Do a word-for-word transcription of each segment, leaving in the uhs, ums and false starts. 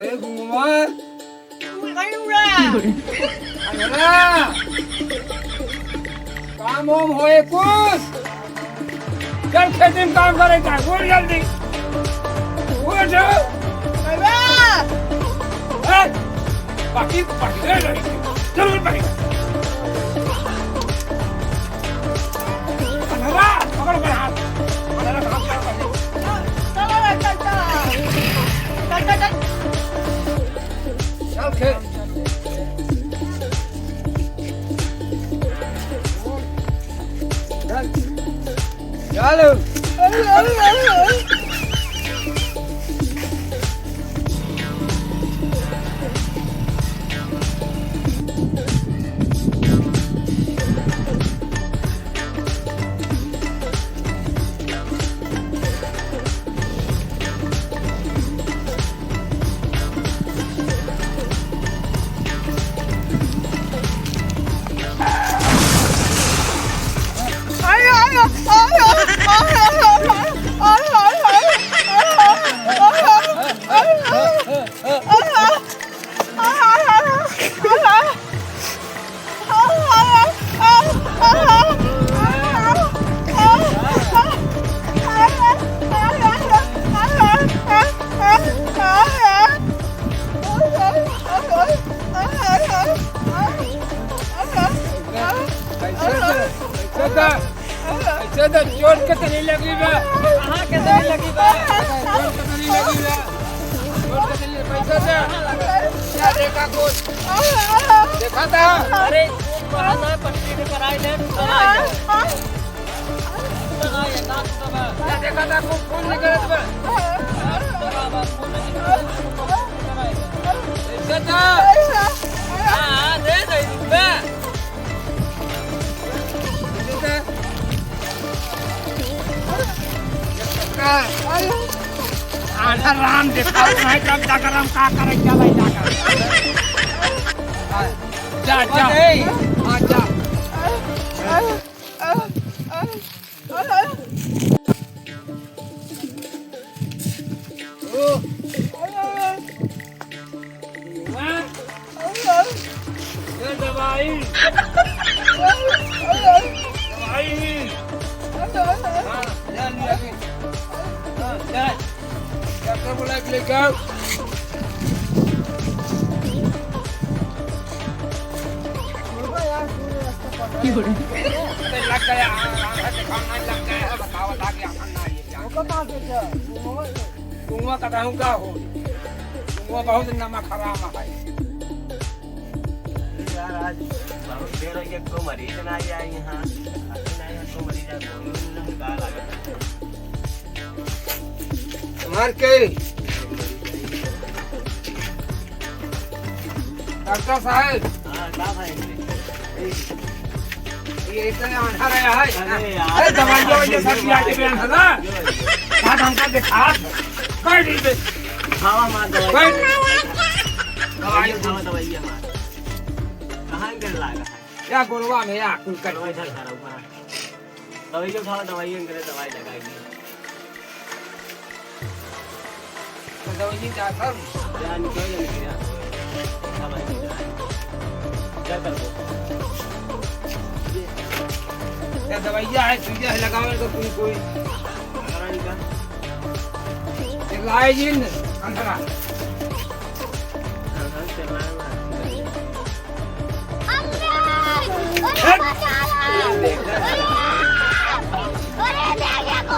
ए गुमा। अरे, काम वाम होए कुछ? चल खेती में काम करे का, उठ जल्दी। उठ। बाबा। ए, बाकी पहिले लड़की, जरूर पहिले। अनहरा, पकड़ ओकर हाथ। अनहरा के हाथ पकड़ पहिले। चल, चल, चल, चल। चल, चल, चल। चल, खेल। चल। चल। कैसे दे? कैसे दे? कैसे दे? चोट के तनी लगी बा। कहाँ के तनी लगी बा? चोट के तनी लगी बा। चोट के तनी, पैसा दे। क्या देखा कुछ? देखा था? अरे, खून बहा ना, पट्टी में कराई दे, तू दवाई दे। तू दवाई दे, ना तू दवाई। क्या देखा था? खून, खून निकलत बा। पैसा दे। हाँ, हाँ, दे दे, रुक बे। आधा राम देखा, नहीं तब जाकर हम का करें, चला जाकर। जा, जा। हाँ, जा। ओ। हाँ? ये दवाई। दवाई। हाँ, ले लिया। हाँ, ले। डॉक्टर बुला के लेके आओ। लग गया, हाँ, हाँ, दिखाओ ना, लग गया है, बताओ, लग गया, हाँ, ना, ये क्या? कुआं का कहूँ का हो? कुआं बहुत नमक हराम है। अरे यार, आज बहुत देर हो गया, कोई मरीज ना आया यहाँ। अभी ना आया, कोई मरीज आया, कोई नहीं का लागत। हमार के? डॉक्टर साहब। हाँ, का भाई? ये इतना अंधा रहा है। अरे यार। अरे दवाई, दवाई सब पिया के बयान है ना? साथ हमका दिखा। बैठ इस पे। खावा मार दवाई। बैठ। दवाई खावा, दवाई मार। कहाँ कर लागा है? या गोरवा में या कुल कर। दवाई धर, धर, ऊपर आ। दवाई उठाओ, दवाई अंदर दवाई लगाएगी। तो दवाई जा सब। जा निकल, जा निकल, जा। दवाई जा। क्या कर दो? ये दवाइया है, सुइया है, लगावे तो कोई, कोई। एक लाए जिन, अंधरा।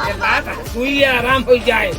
ये बात सुई आराम हो जाए।